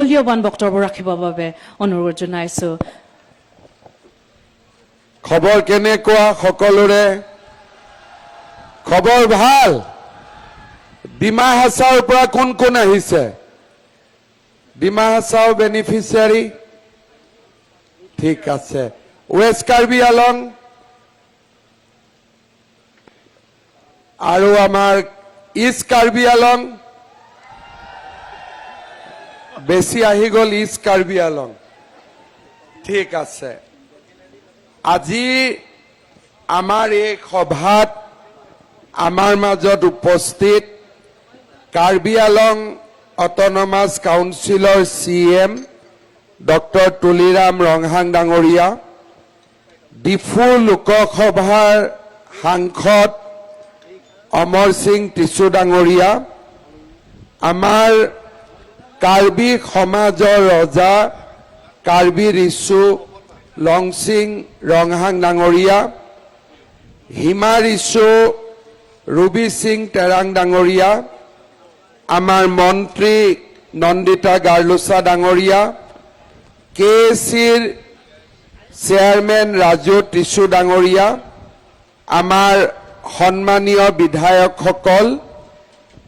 মূল্যৱান বক্তব্য ৰাখিবৰ বাবে অনুৰোধ জনাইছো। খবৰ কেনেকুৱা? সকলোৰে খবৰ ভাল? ডিমা হাছাওৰ পৰা কোন কোন আহিছে? ডিমা হাছাও বেনিফিচিয়াৰী, ঠিক আছে। ৱেষ্ট কাৰ্বি আলং আৰু আমাৰ ইষ্ট কাৰ্বি আলং বেছি আহি গ'ল, ইষ্ট কাৰ্বি আলং, ঠিক আছে। আজি আমাৰ এই সভাত আমাৰ মাজত উপস্থিত কাৰ্বি আলং অট'নমাছ কাউন্সিলৰ C M doctor Tuliram Ronghang ডাঙৰীয়া, ডিফু লোকসভাৰ সাংসদ অমৰ সিং টিচু ডাঙৰীয়া, আমাৰ কাৰ্বি সমাজৰ ৰজা কাৰ্বি ৰিচু লংচিং ৰংহাং ডাঙৰীয়া, হিমা ৰিচু ৰুবি সিং তেৰাং ডাঙৰীয়া, আমাৰ মন্ত্ৰী নন্দিতা গাৰ্লোচা ডাঙৰীয়া, কে চিৰ চেয়াৰমেন ৰাজু টিচু ডাঙৰীয়া, আমাৰ সন্মানীয় বিধায়কসকল,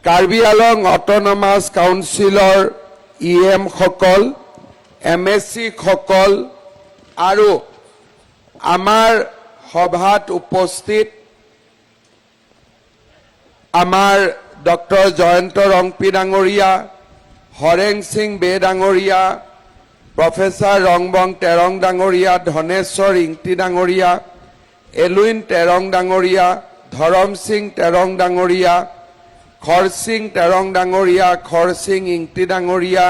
কাৰ্বি আলং অট'নমাছ কাউন্সিলৰ ই এমসকল, এম এছ চিসকল আৰু আমাৰ সভাত উপস্থিত আমাৰ ডক্টৰ জয়ন্ত ৰংপি ডাঙৰীয়া, হৰেং সিং বে ডাঙৰীয়া, প্ৰফেচাৰ ৰংবং তেৰং ডাঙৰীয়া, ধনেশ্বৰ ইংতি ডাঙৰীয়া, এলুইন তেৰং ডাঙৰীয়া, ধৰম সিং তেৰং ডাঙৰীয়া, খৰসিং তেৰং ডাঙৰীয়া, খৰসিং ইংতি ডাঙৰীয়া,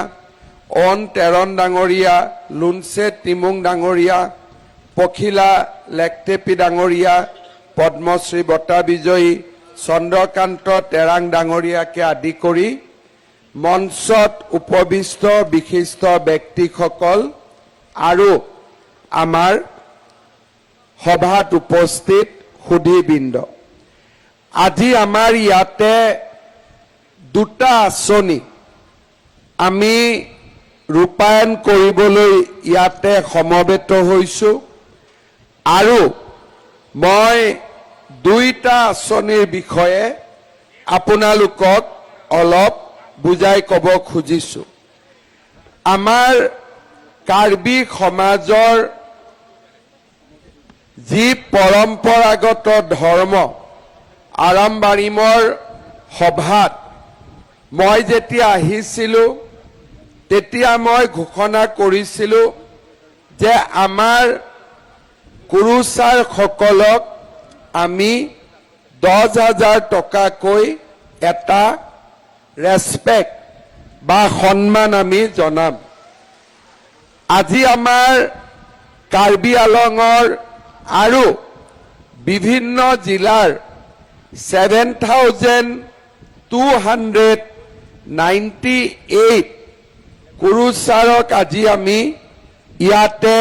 অন তেৰণ ডাঙৰীয়া, লুনচে তিমুং ডাঙৰীয়া, পখিলা লেকটেপি ডাঙৰীয়া, পদ্মশ্ৰী বঁটা বিজয়ী চন্দ্ৰকান্ত তেৰাং ডাঙৰীয়াকে আদি কৰি মঞ্চত উপবিষ্ট বিশিষ্ট ব্যক্তিসকল আৰু আমাৰ সভাত উপস্থিত সুধীবৃন্দ, আজি আমাৰ ইয়াতে দুটা আঁচনি আমি ৰূপায়ণ কৰিবলৈ ইয়াতে সমবেত হৈছো আৰু মই দুইটা আঁচনিৰ বিষয়ে আপোনালোকক অলপ বুজাই ক'ব খুজিছো। আমাৰ কাৰ্বি সমাজৰ যি পৰম্পৰাগত ধৰ্ম, আৰামবাৰিমৰ সভাত মই যেতিয়া আহিছিলো, তেতিয়া মই ঘোষণা কৰিছিলো যে আমাৰ কুৰুচাৰসকলক আমি 10,000 টকাকৈ এটা ৰেচপেক্ট বা সন্মান আমি জনাম। আজি আমাৰ কাৰ্বি আলঙৰ আৰু বিভিন্ন জিলাৰ 7298 কুৰুচাৰক আজি আমি ইয়াতে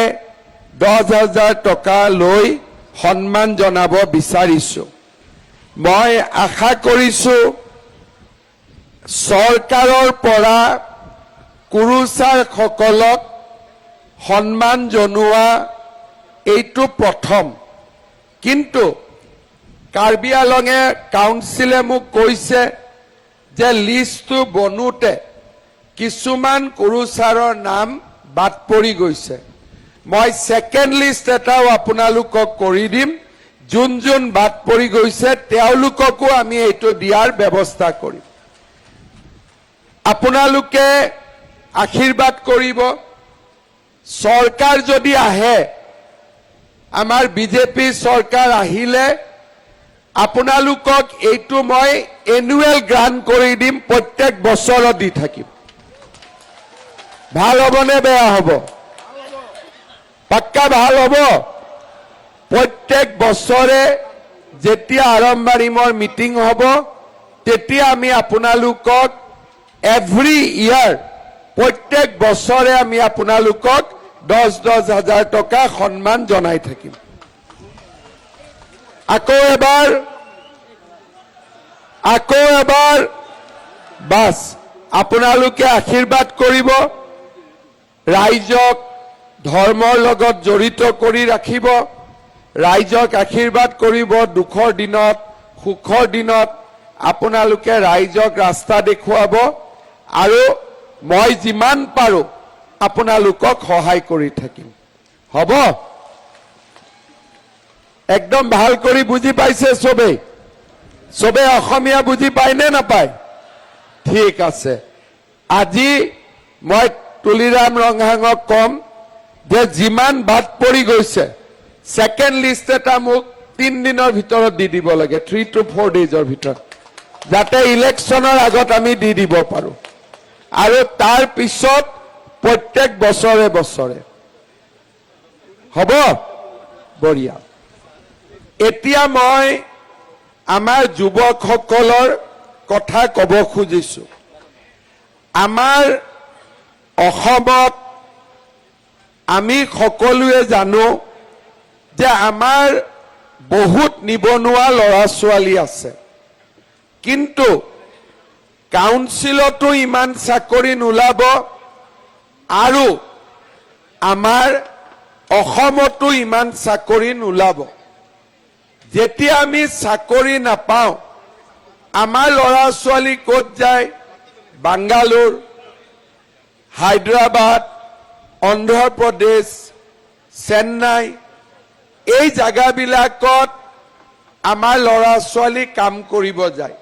10,000 টকা লৈ সন্মান জনাব বিচাৰিছো। মই আশা কৰিছো, চৰকাৰৰ পৰা কুৰুচাৰসকলক সন্মান জনোৱা এইটো প্ৰথম। কিন্তু কাৰ্বি আলঙে কাউন্সিলে মোক কৈছে যে লিষ্টটো বনোতে কিছুমান কুৰুচাৰৰ নাম বাদ পৰি গৈছে। মই ছেকেণ্ড লিষ্ট এটাও আপোনালোকক কৰি দিম। যোন যোন বাদ পৰি গৈছে, তেওঁলোককো আমি এইটো দিয়াৰ ব্যৱস্থা কৰিম। আপোনালোকে আশীৰ্বাদ কৰিব। চৰকাৰ যদি আহে, আমাৰ বিজেপি চৰকাৰ আহিলে আপোনালোকক এইটো মই এনুৱেল গ্ৰাণ্ট কৰি দিম, প্ৰত্যেক বছৰত দি থাকিম। ভাল হ'বনে বেয়া হ'ব? পাক্কা ভাল হ'ব। প্ৰত্যেক বছৰে যেতিয়া আৰম্বাৰিমৰ মিটিং হ'ব, তেতিয়া আমি আপোনালোকক এভৰি ইয়াৰ, প্ৰত্যেক বছৰে আমি আপোনালোকক 10-10 হাজাৰ টকা সন্মান জনাই থাকিম। আকৌ এবাৰ, আকৌ এবাৰ, বাছ, আপোনালোকে আশীৰ্বাদ কৰিব। ৰাইজক ধৰ্মৰ লগত জড়িত কৰি ৰাখিব, ৰাইজক আশীৰ্বাদ কৰিব। দুখৰ দিনত, সুখৰ দিনত আপোনালোকে ৰাইজক ৰাস্তা দেখুৱাব আৰু মই যিমান পাৰোঁ আপোনালোকক সহায় কৰি থাকিম। হ'ব? একদম ভাল কৰি বুজি পাইছে চবেই? চবে অসমীয়া বুজি পায় নে নাপায়? ঠিক আছে। আজি মই তুলিৰাম ৰংহাঙক কম যে যিমান বাদ পৰি গৈছে, ছেকেণ্ড লিষ্ট এটা মোক 3 দিনৰ ভিতৰত দি দিব লাগে, 3 টু 4 ডেইজৰ ভিতৰত, যাতে ইলেকশ্যনৰ আগত আমি দি দিব পাৰোঁ। আৰু তাৰ পিছত প্ৰত্যেক বছৰে বছৰে হ'ব। বঢ়িয়া। এতিয়া মই আমাৰ যুৱকসকলৰ কথা ক'ব খুজিছো। আমাৰ অসমত আমি সকলোৱে জানো যে আমাৰ বহুত নিবনুৱা ল'ৰা ছোৱালী আছে, কিন্তু কাউন্সিলতো ইমান চাকৰি নোলাব আৰু আমাৰ অসমতো ইমান চাকৰি নোলাব। যেতিয়া আমি চাকৰি নাপাওঁ, আমাৰ ল'ৰা ছোৱালী ক'ত যায়? বাংগালোৰ, হায়দৰাবাদ, অন্ধ্ৰপ্ৰদেশ, চেন্নাই, এই জেগাবিলাকত আমাৰ ল'ৰা ছোৱালী কাম কৰিব যায়।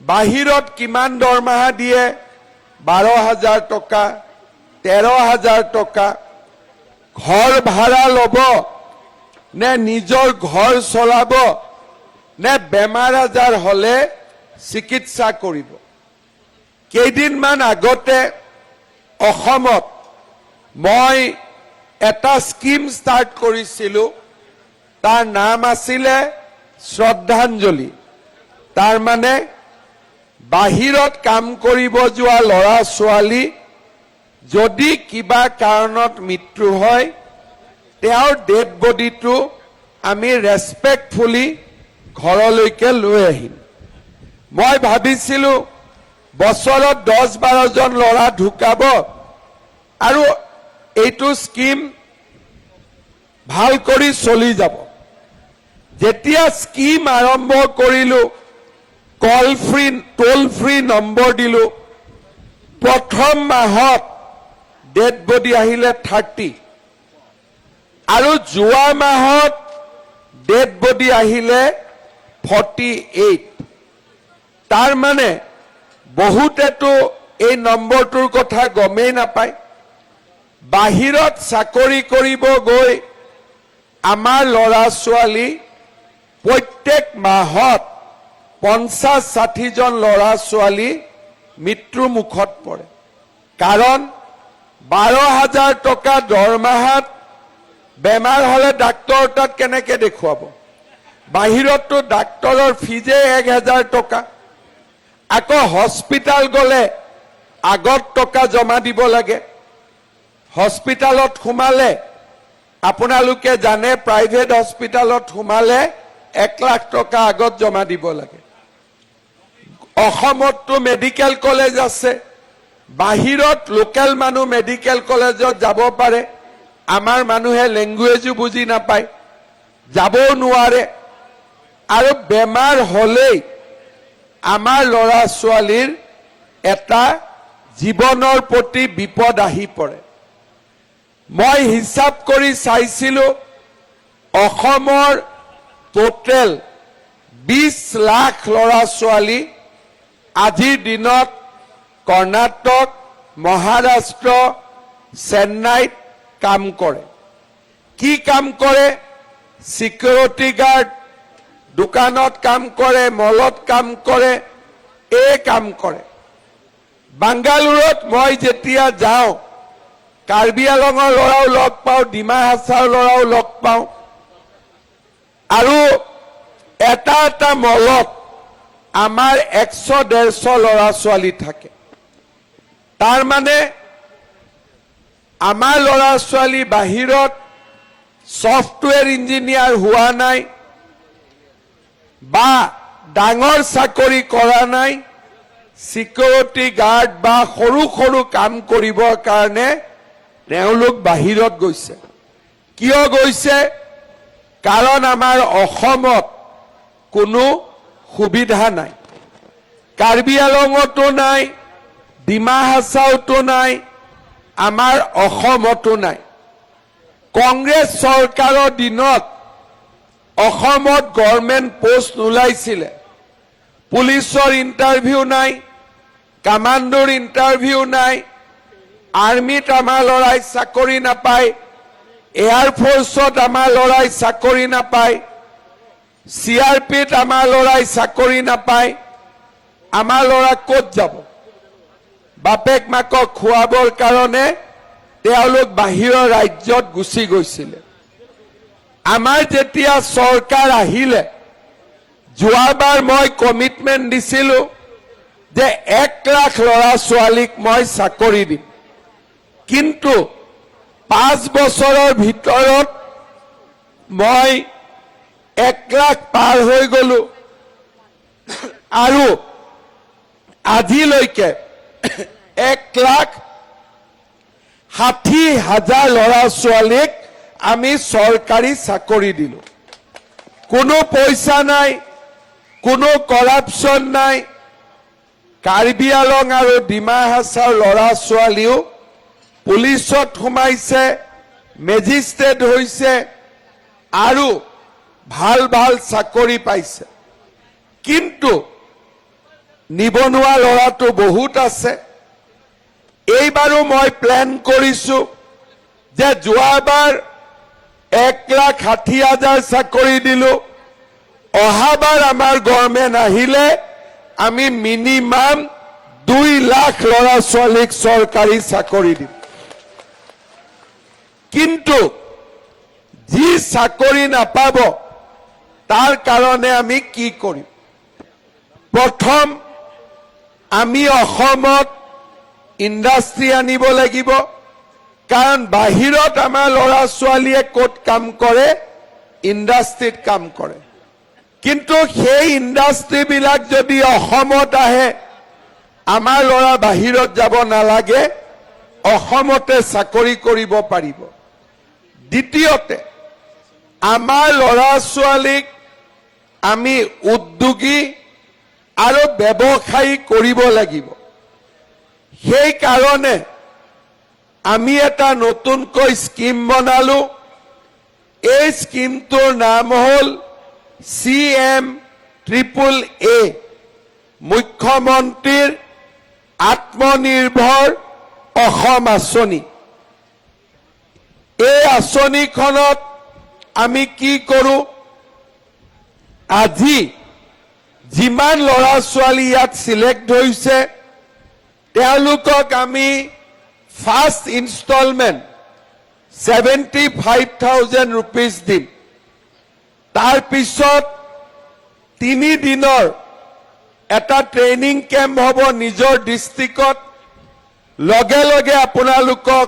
বাহিৰত কিমান দৰমহা দিয়ে? 12,000 টকা, 13,000 টকা। ঘৰ ভাড়া ল'ব নে নিজৰ ঘৰ চলাব নে বেমাৰ আজাৰ হলে চিকিৎসা কৰিব? কেইদিনমান আগতে অসমত মই এটা স্কিম ষ্টাৰ্ট কৰিছিলো, তাৰ নাম আছিলে শ্ৰদ্ধাঞ্জলি। তাৰ মানে বাহিৰত কাম কৰিব যোৱা ল'ৰা ছোৱালী যদি কিবা কাৰণত মৃত্যু হয়, তেওঁৰ ডেড বডিটো আমি ৰেচপেক্টফুলি ঘৰলৈকে লৈ আহিম। মই ভাবিছিলো বছৰত 10-12জন ল'ৰা ঢুকাব আৰু এইটো স্কিম ভাল কৰি চলি যাব। যেতিয়া স্কিম আৰম্ভ কৰিলো, call free, toll free number দিলো, প্ৰথম মাহত ডেড বডি আহিলে 30 আৰু যোৱা মাহত ডেড বডি আহিলে 48। তাৰ মানে বহুতেতো এই নম্বৰটোৰ কথা গমেই নাপায়। বাহিৰত চাকৰি কৰিব গৈ আমাৰ ল'ৰা ছোৱালী প্ৰত্যেক মাহত 50-60জন ল'ৰা ছোৱালী মৃত্যুৰ মুখত পৰে। কাৰণ 12,000 টকা দৰমহাত বেমাৰ হলে ডাক্তৰৰ তাত কেনেকে দেখুৱাব? বাহিৰততো ডাক্তৰৰ ফিজে 1000 টকা। আকৌ হস্পিতাল গলে আগত টকা জমা দিব লাগে। হস্পিতালত সোমালে, আপোনালোকে জানে, প্ৰাইভেট হস্পিতালত সোমালে 1 লাখ টকা আগত জমা দিব লাগে। অসমততো মেডিকেল কলেজ আছে, বাহিৰত লোকেল মানুহ মেডিকেল কলেজত যাব পাৰে, আমাৰ মানুহে লেংগুৱেজো বুজি নাপায়, যাবও নোৱাৰে। আৰু বেমাৰ হলেই আমাৰ ল'ৰা ছোৱালীৰ এটা জীৱনৰ প্ৰতি বিপদ আহি পৰে। মই হিচাপ কৰি চাইছিলো, অসমৰ টোটেল 20 লাখ ল'ৰা ছোৱালী আজিৰ দিনত কৰ্ণাটক, মহাৰাষ্ট্ৰ, চেন্নাইত কাম কৰে। কি কাম কৰে? চিকিউৰিটি গাৰ্ড, দোকানত কাম কৰে, মলত কাম কৰে, এই কাম কৰে। বাংগালোৰত মই যেতিয়া যাওঁ, কাৰ্বি আলঙৰ ল'ৰাও লগ পাওঁ, ডিমা হাছাওৰ ল'ৰাও লগ পাওঁ আৰু এটা এটা মলত আমাৰ 100-150 ল'ৰা ছোৱালী থাকে। তাৰ মানে আমাৰ ল'ৰা ছোৱালী বাহিৰত ছফ্টৱেৰ ইঞ্জিনিয়াৰ হোৱা নাই বা ডাঙৰ চাকৰি কৰা নাই, চিকিউৰিটি গাৰ্ড বা সৰু সৰু কাম কৰিবৰ কাৰণে। তেওঁলোক বাহিৰত গৈছে। কিয় গৈছে? কাৰণ আমাৰ অসমত কোনো সুবিধা নাই। কাৰ্বি আলঙতো নাই, ডিমা হাছাওতো নাই, আমাৰ অসমতো নাই। কংগ্ৰেছ চৰকাৰৰ দিনত অসমত গভৰ্ণমেণ্ট পোষ্ট নোলাইছিলে। পুলিচৰ ইণ্টাৰভিউ নাই, কামাণ্ডোৰ ইণ্টাৰভিউ নাই, আৰ্মিত আমাৰ ল'ৰাই চাকৰি নাপায়, এয়াৰফ'ৰ্চত আমাৰ ল'ৰাই চাকৰি নাপায়, চিআৰপিত আমাৰ ল'ৰাই চাকৰি নাপায়। আমাৰ ল'ৰা ক'ত যাব? বাপেক মাকক খুৱাবৰ কাৰণে তেওঁলোক বাহিৰৰ ৰাজ্যত গুচি গৈছিলে। আমাৰ যেতিয়া চৰকাৰ আহিলে, যোৱাবাৰ মই কমিটমেণ্ট দিছিলো যে 1 লাখ ল'ৰা ছোৱালীক মই চাকৰি দিম। কিন্তু 5 বছৰৰ ভিতৰত মই 1 লাখ পাৰ হৈ গলো আৰু আজিলৈকে 1,60,000 ল'ৰা ছোৱালীক আমি চৰকাৰী চাকৰি দিলো। কোনো পইচা নাই, কোনো কৰাপশ্যন নাই। কাৰ্বি আলং আৰু ডিমা হাছাওৰ ল'ৰা ছোৱালীও পুলিচত সোমাইছে, মেজিষ্ট্ৰেট হৈছে আৰু ভাল ভাল চাকৰি পাইছে। কিন্তু নিবনুৱা ল'ৰাটো বহুত আছে। এইবাৰো মই প্লেন কৰিছো যে যোৱাবাৰ 1,60,000 চাকৰি দিলো, অহাবাৰ আমাৰ গভৰ্ণমেণ্ট আহিলে আমি মিনিমাম 2 লাখ ল'ৰা ছোৱালীক চৰকাৰী চাকৰি দিম। কিন্তু যি চাকৰি নাপাব, তাৰ কাৰণে আমি কি কৰিম? প্ৰথম আমি অসমত ইণ্ডাষ্ট্ৰী আনিব লাগিব। কাৰণ বাহিৰত আমাৰ ল'ৰা ছোৱালীয়ে ক'ত কাম কৰে? ইণ্ডাষ্ট্ৰীত কাম কৰে। কিন্তু সেই ইণ্ডাষ্ট্ৰীবিলাক যদি অসমত আহে, আমাৰ ল'ৰা বাহিৰত যাব নালাগে, অসমতে চাকৰি কৰিব পাৰিব। দ্বিতীয়তে, আমাৰ ল'ৰা ছোৱালীক আমি উদ্যোগী আৰু ব্যৱসায়ী কৰিব লাগিব। সেইকাৰণে আমি এটা নতুনকৈ স্কীম বনালো। এই স্কীমটোৰ নাম হ'ল চিএম ট্ৰিপল এ, মুখ্যমন্ত্ৰীৰ আত্মনিৰ্ভৰ অসম আঁচনি। এই আঁচনিখনত আমি কি কৰো? আজি যিমান ল'ৰা ছোৱালী ইয়াত চিলেক্ট হৈছে, তেওঁলোকক আমি first installment ₹75,000 দিম। তাৰপিছত 3 দিনৰ এটা ট্ৰেইনিং কেম্প হ'ব নিজৰ ডিষ্ট্ৰিক্টত। লগে লগে আপোনালোকক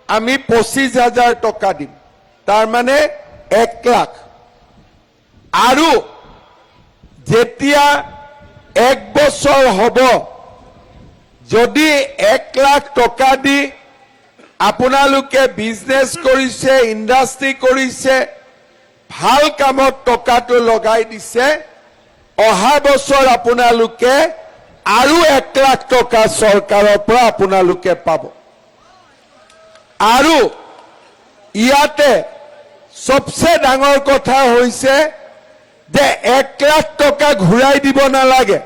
আমি 25,000 টকা দিম, তাৰমানে 1 লাখ। আৰু যেতিয়া এক বছৰ হ'ব, যদি 1 লাখ টকা দি আপোনালোকে বিজনেছ কৰিছে, ইণ্ডাষ্ট্ৰী কৰিছে, ভাল কামত টকাটো লগাই দিছে, অহা বছৰ আপোনালোকে আৰু 1 লাখ টকা চৰকাৰৰ পৰা আপোনালোকে পাব। আৰু ইয়াতে চবচে ডাঙৰ কথা হৈছে যে 1 লাখ টকা ঘূৰাই দিব নালাগে।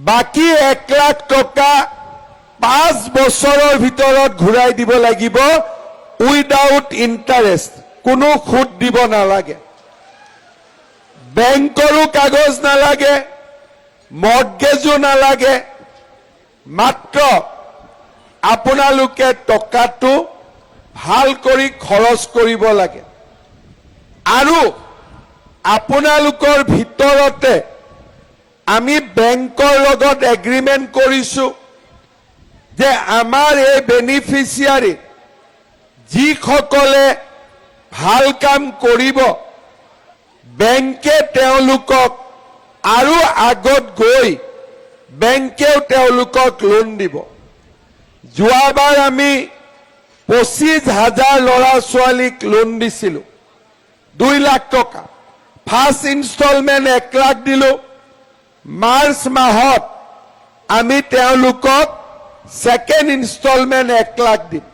বাকী 1 লাখ টকা 5 বছৰৰ ভিতৰত ঘূৰাই দিব লাগিব উইদাউট ইণ্টাৰেষ্ট। কোনো সুদ দিব নালাগে, বেংকৰো কাগজ নালাগে, মৰ্টগেজো নালাগে। মাত্ৰ আপোনালোকে টকাটো ভাল কৰি খৰচ কৰিব লাগে। আৰু আপোনালোকৰ ভিতৰতে আমি বেংকৰ লগত এগ্ৰিমেণ্ট কৰিছো যে আমাৰ এই বেনিফিচিয়াৰী যিসকলে ভাল কাম কৰিব, বেংকে তেওঁলোকক আৰু আগত গৈ বেংকেও তেওঁলোকক লোন দিব। যোৱাবাৰ আমি 25 হাজাৰ ল'ৰা ছোৱালীক লোন দিছিলো 2 লাখ টকা। ফাৰ্ষ্ট ইনষ্টলমেণ্ট 1 লাখ দিলো। মাৰ্চ মাহত আমি তেওঁলোকক ছেকেণ্ড ইনষ্টলমেণ্ট 1 লাখ দিম।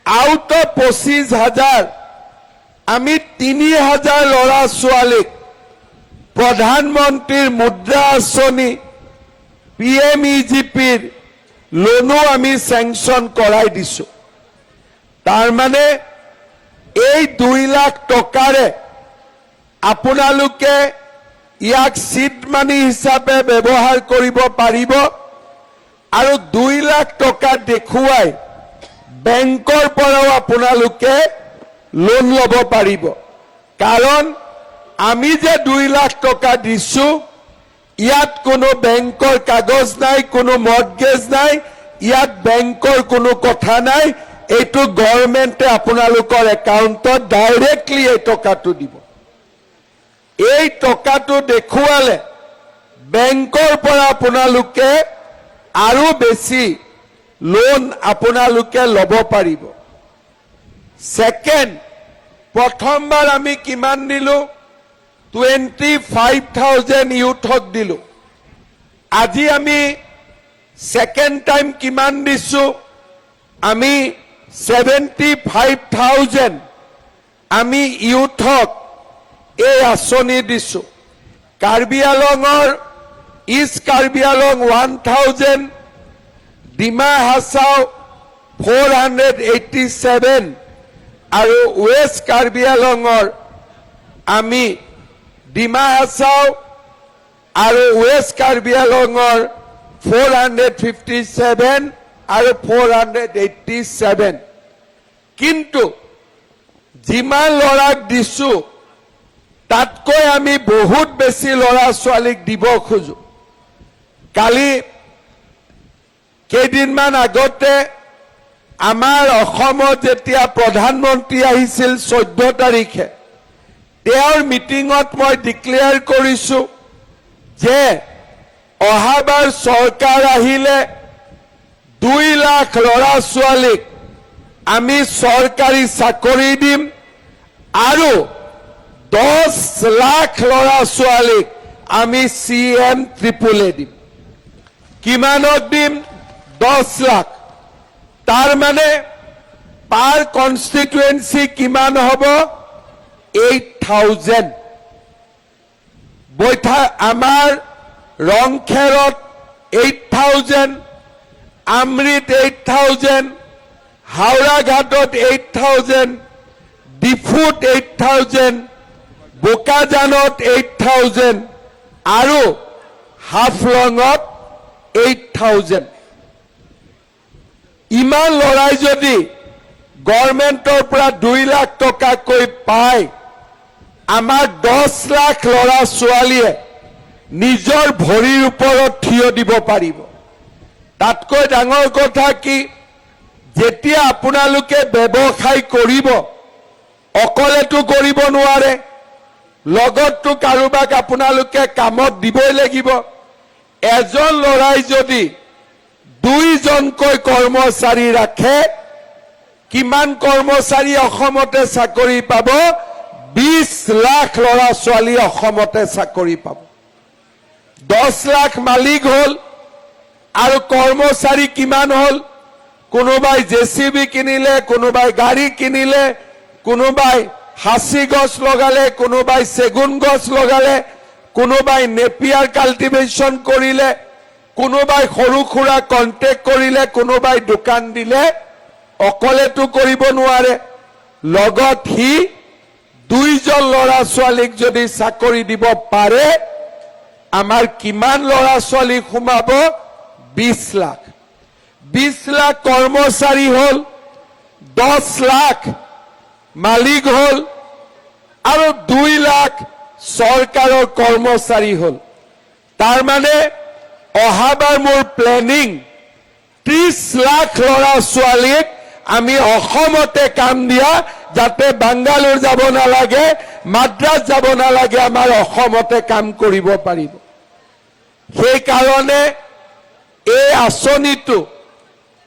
আউট অফ 25 হাজাৰ আমি 3 হাজাৰ ল'ৰা ছোৱালীক প্ৰধানমন্ত্ৰীৰ মুদ্ৰা আঁচনি, পিএমইজিপিৰ লোনো আমি চেংচন কৰাই দিছো। তাৰমানে এই 2 লাখ টকাৰে আপোনালোকে ইয়াক চিড মানি হিচাপে ব্যৱহাৰ কৰিব পাৰিব আৰু 2 লাখ টকা দেখুৱাই বেংকৰ পৰাও আপোনালোকে লোন ল'ব পাৰিব। কাৰণ আমি যে 2 লাখ টকা দিছো, ইয়াত কোনো বেংকৰ কাগজ নাই, কোনো মৰ্টগেজ নাই, ইয়াত বেংকৰ কোনো কথা নাই। এইটো গভৰ্ণমেণ্টে আপোনালোকৰ একাউণ্টত ডাইৰেক্টলি এই টকাটো দিব। এই টকাটো দেখুৱালে বেংকৰ পৰা আপোনালোকে আৰু বেছি লোন আপোনালোকে ল'ব পাৰিব। ছেকেণ্ড, প্ৰথমবাৰ আমি কিমান দিলো? 25,000 ইউথক দিলো। আজি আমি ছেকেণ্ড টাইম কিমান দিছো? আমি 75,000 আমি ইউথক এই আঁচনি দিছো। কাৰ্বি আলঙৰ, ইষ্ট কাৰ্বি আলং 1,000, ডিমা হাছাও 487 আৰু ৱেষ্ট কাৰ্বি আলঙৰ আমি ডিমা হাছাও আৰু ৱেষ্ট কাৰ্বি আলঙৰ 457 আৰু 487। কিন্তু যিমান ল'ৰাক দিছো, তাতকৈ আমি বহুত বেছি ল'ৰা ছোৱালীক দিব খোজো। কালি কেইদিনমান আগতে আমাৰ অসমত যেতিয়া প্ৰধানমন্ত্ৰী আহিছিল 14 তাৰিখে, তেওঁৰ মিটিঙত মই ডিক্লেয়াৰ কৰিছো যে অহাবাৰ চৰকাৰ আহিলে 2 লাখ ল'ৰা ছোৱালীক আমি চৰকাৰী চাকৰি দিম আৰু 10 লাখ ল'ৰা ছোৱালীক আমি চি এম ট্ৰিপুল এ দিম। কিমানক দিম? 10 লাখ। তাৰ মানে পাৰ কনষ্টিটুৱেঞ্চি কিমান হ'ব? 8,000। বৈঠা আমাৰ ৰংখেৰত 8,000, আমৰিত 8,000, হাওৰাঘাটত 8,000, ডিফুত 8,000, বোকাজানত 8,000 আৰু হাফলঙত 8,000। ইমান ল'ৰাই যদি গভৰ্ণমেণ্টৰ পৰা 2 লাখ টকাকৈ পায়, আমাৰ 10 লাখ ল'ৰা ছোৱালীয়ে নিজৰ ভৰিৰ ওপৰত থিয় দিব পাৰিব। তাতকৈ ডাঙৰ কথা কি, যেতিয়া আপোনালোকে ব্যৱসায় কৰিব, অকলেতো কৰিব নোৱাৰে, লগততো কাৰোবাক আপোনালোকে কামত দিবই লাগিব। এজন ল'ৰাই যদি দুইজনকৈ কৰ্মচাৰী ৰাখে, কিমান কৰ্মচাৰী অসমতে চাকৰি পাব? 20 লাখ ল'ৰা ছোৱালী অসমতে চাকৰি পাব। 10 লাখ মালিক হ'ল আৰু কৰ্মচাৰী কিমান হ'ল? কোনোবাই জেচিবি কিনিলে, কোনোবাই গাড়ী কিনিলে, কোনোবাই সাঁচি গছ লগালে, কোনোবাই চেগুন গছ লগালে, কোনোবাই নেপিয়াৰ কাল্টিভেশ্যন কৰিলে, কোনোবাই সৰু সুৰা কণ্টেক্ট কৰিলে, কোনোবাই দোকান দিলে। অকলেতো কৰিব নোৱাৰে। লগত সি দুইজন ল'ৰা ছোৱালীক যদি চাকৰি দিব পাৰে, আমাৰ কিমান ল'ৰা ছোৱালী সোমাব? 20 লাখ। 20 লাখ কৰ্মচাৰী হ'ল, 10 লাখ মালিক হ'ল আৰু 2 লাখ চৰকাৰৰ কৰ্মচাৰী হ'ল। তাৰ মানে অহাবাৰ মোৰ প্লেনিং 30 লাখ ল'ৰা ছোৱালীক আমি অসমতে কাম দিয়া, যাতে বাংগালোৰ যাব নালাগে, মাদ্ৰাছ যাব নালাগে, আমাৰ অসমতে কাম কৰিব পাৰিব। সেইকাৰণে এই আঁচনিটো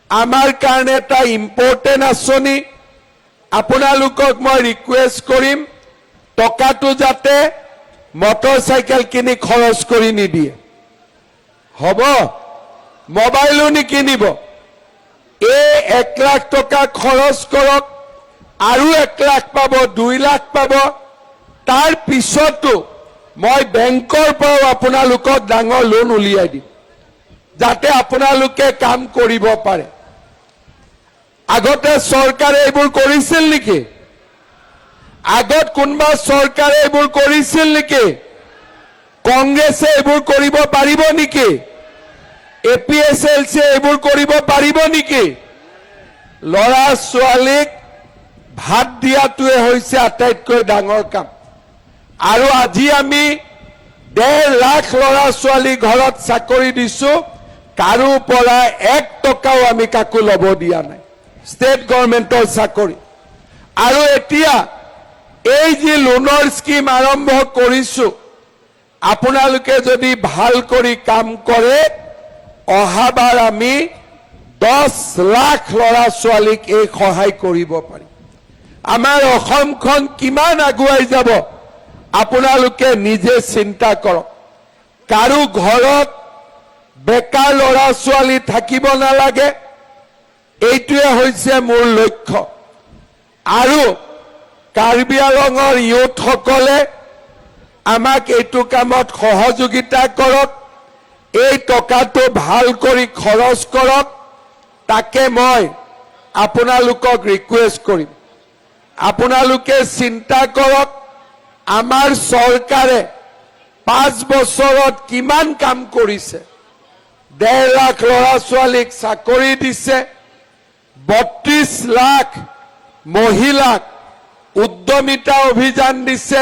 আমাৰ কাৰণে এটা ইম্পৰ্টেণ্ট আঁচনি। আপোনালোকক মই ৰিকুৱেষ্ট কৰিম, টকাটো যাতে মটৰ চাইকেল কিনি খৰচ কৰি নিদিয়ে। হ'ব? মোবাইলো নিকিনিব। এই 1 লাখ টকা খৰচ কৰক আৰু 1 লাখ পাব, 2 লাখ পাব। তাৰ পিছতো মই বেংকৰ পৰাও আপোনালোকক ডাঙৰ লোন উলিয়াই দিম, যাতে আপোনালোকে কাম কৰিব পাৰে। আগতে চৰকাৰে এইবোৰ কৰিছিল নেকি? আগত কোনোবা চৰকাৰে এইবোৰ কৰিছিল নেকি? কংগ্ৰেছে এইবোৰ কৰিব পাৰিব নেকি? এপিএছএলচি এইবোৰ কৰিব পাৰিব নেকি? ল'ৰা ছোৱালীক ভাত দিয়াটোৱে হৈছে আটাইতকৈ ডাঙৰ কাম। আৰু আজি আমি 1.5 লাখ ল'ৰা ছোৱালী ঘৰত চাকৰি দিছো। কাৰো পৰা 1 টকাও আমি কাকো ল'ব দিয়া নাই, ষ্টেট গভৰ্ণমেণ্টৰ চাকৰি। আৰু এতিয়া এই যি লোনৰ স্কীম আৰম্ভ কৰিছো, আপোনালোকে যদি ভাল কৰি কাম কৰে, অহাবাৰ আমি 10 লাখ ল'ৰা ছোৱালীক এই সহায় কৰিব পাৰিম। আমাৰ অসমখন কিমান আগুৱাই যাব, আপোনালোকে নিজে চিন্তা কৰক। কাৰো ঘৰত বেকাৰ ল'ৰা ছোৱালী থাকিব নালাগে, এইটোৱে হৈছে মোৰ লক্ষ্য। আৰু কাৰ্বি আলঙৰ ইউথসকলে আমাক এইটো কামত সহযোগিতা কৰক, এই টকাটো ভাল কৰি খৰচ কৰক, তাকে মই আপোনালোকক ৰিকুৱেষ্ট কৰিম। আপোনালোকে চিন্তা কৰক, আমাৰ চৰকাৰে 5 বছৰত কিমান কাম কৰিছে। 1.5 লাখ ল'ৰা ছোৱালীক চাকৰি দিছে, 32 লাখ মহিলাক উদ্যমিতা অভিযান দিছে,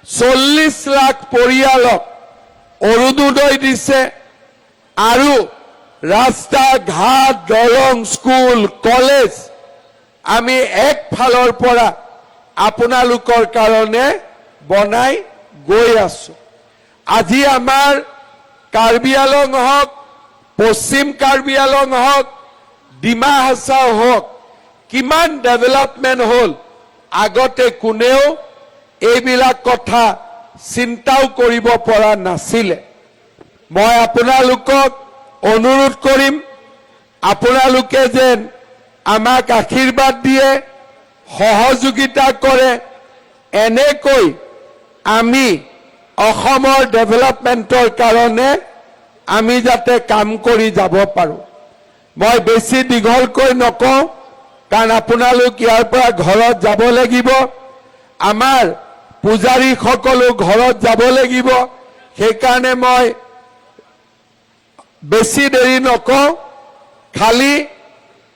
40 লাখ পৰিয়ালক অৰুণোদয় দিছে আৰু ৰাস্তা ঘাট, দলং, স্কুল, কলেজ আমি একফালৰ পৰা আপোনালোকৰ কাৰণে বনাই গৈ আছো। আজি আমাৰ কাৰ্বি আলং হওক, পশ্চিম কাৰ্বি আলং হওক, ডিমা হাছাও হওক, কিমান ডেভেলপমেণ্ট হ'ল, আগতে কোনেও এইবিলাক কথা চিন্তাও কৰিব পৰা নাছিলে। মই আপোনালোকক অনুৰোধ কৰিম, আপোনালোকে যেন আমাক আশীৰ্বাদ দিয়ে, সহযোগিতা কৰে। এনেকৈ আমি অসমৰ ডেভেলপমেণ্টৰ কাৰণে আমি যাতে কাম কৰি যাব পাৰোঁ। মই বেছি দীঘলকৈ নকওঁ, কাৰণ আপোনালোক ইয়াৰ পৰা ঘৰত যাব লাগিব, আমাৰ পূজাৰীসকলো ঘৰত যাব লাগিব। সেইকাৰণে মই বেছি দেৰি নকওঁ। খালি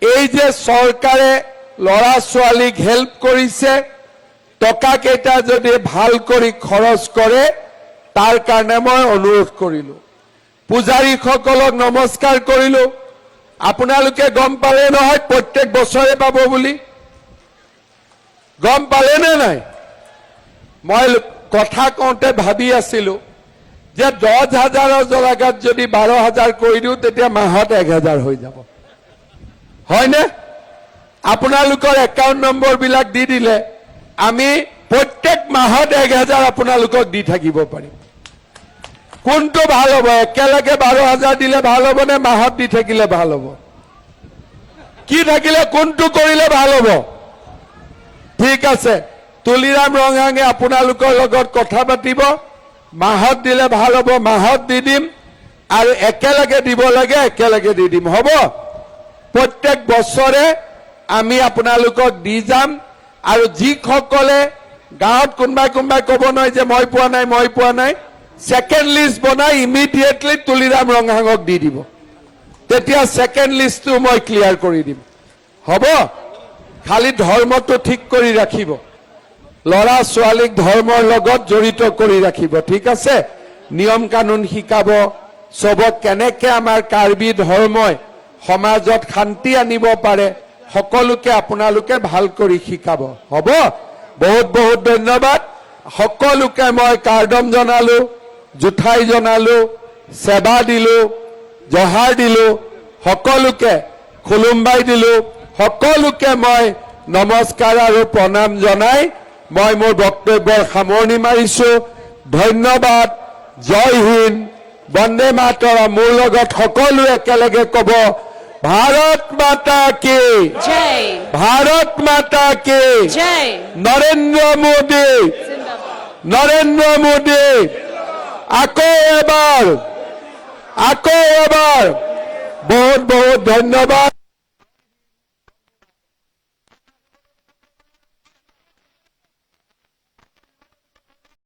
এই যে চৰকাৰে ল'ৰা ছোৱালীক হেল্প কৰিছে, টকাকেইটা যদি ভাল কৰি খৰচ কৰে, তাৰ কাৰণে মই অনুৰোধ কৰিলো। পূজাৰীসকলক নমস্কাৰ কৰিলো। আপোনালোকে গম পালে নহয় প্ৰত্যেক বছৰে পাব বুলি? গম পালে নে নাই? মই কথা কওঁতে ভাবি আছিলো যে 10 হাজাৰৰ জেগাত যদি 12 হাজাৰ কৰি দিওঁ, তেতিয়া মাহত 1 হাজাৰ হৈ যাব, হয়নে? আপোনালোকৰ একাউণ্ট নম্বৰ বিলাক দি দিলে আমি প্ৰত্যেক মাহত 1 হাজাৰ আপোনালোকক দি থাকিব পাৰিম। কোনটো ভাল হ'ব? একেলগে 12 হাজাৰ দিলে ভাল হ'ব নে মাহত দি থাকিলে ভাল হ'ব? কি থাকিলে, কোনটো কৰিলে ভাল হ'ব? ঠিক আছে, তুলিৰাম ৰংহাঙে আপোনালোকৰ লগত কথা পাতিব। মাহত দিলে ভাল হ'ব, মাহত দি দিম আৰু একেলগে দিব লাগে, একেলগে দি দিম। হ'ব? প্ৰত্যেক বছৰে আমি আপোনালোকক দি যাম। আৰু যিসকলে গাঁৱত কোনোবাই কোনোবাই ক'ব নহয় যে মই পোৱা নাই, মই পোৱা নাই, ছেকেণ্ড লিষ্ট বনাই ইমিডিয়েটলি তুলিৰাম ৰংহাঙক দি দিব। তেতিয়া ছেকেণ্ড লিষ্টটো মই ক্লিয়াৰ কৰি দিম। হ'ব? খালি ধৰ্মটো ঠিক কৰি ৰাখিব, ল'ৰা ছোৱালীক ধৰ্মৰ লগত জড়িত কৰি ৰাখিব। ঠিক আছে? নিয়ম কানুন শিকাব চবক, কেনেকে আমাৰ কাৰ্বি ধৰ্মই সমাজত শান্তি আনিব পাৰে, সকলোকে আপোনালোকে ভাল কৰি শিকাব। হ'ব? বহুত বহুত ধন্যবাদ সকলোকে। মই কাৰ্দম জনালো, জোঠাই জনালো, সেৱা দিলো, জহাৰ দিলো সকলোকে। খুলুমবাই দিলো। সকলোকে মই নমস্কাৰ আৰু প্ৰণাম জনাই মই মোৰ বক্তব্যৰ সামৰণি মাৰিছো। ধন্যবাদ। জয় হিন্দ, বন্দে মাতৰম। মোৰ লগত সকলোৱে একেলগে কব, ভাৰত মাতা কি জয়। ভাৰত মাতা কি জয়। নৰেন্দ্ৰ মোদী, নৰেন্দ্ৰ মোদী। আকৌ এবাৰ, আকৌ এবাৰ বহুত বহুত ধন্যবাদ।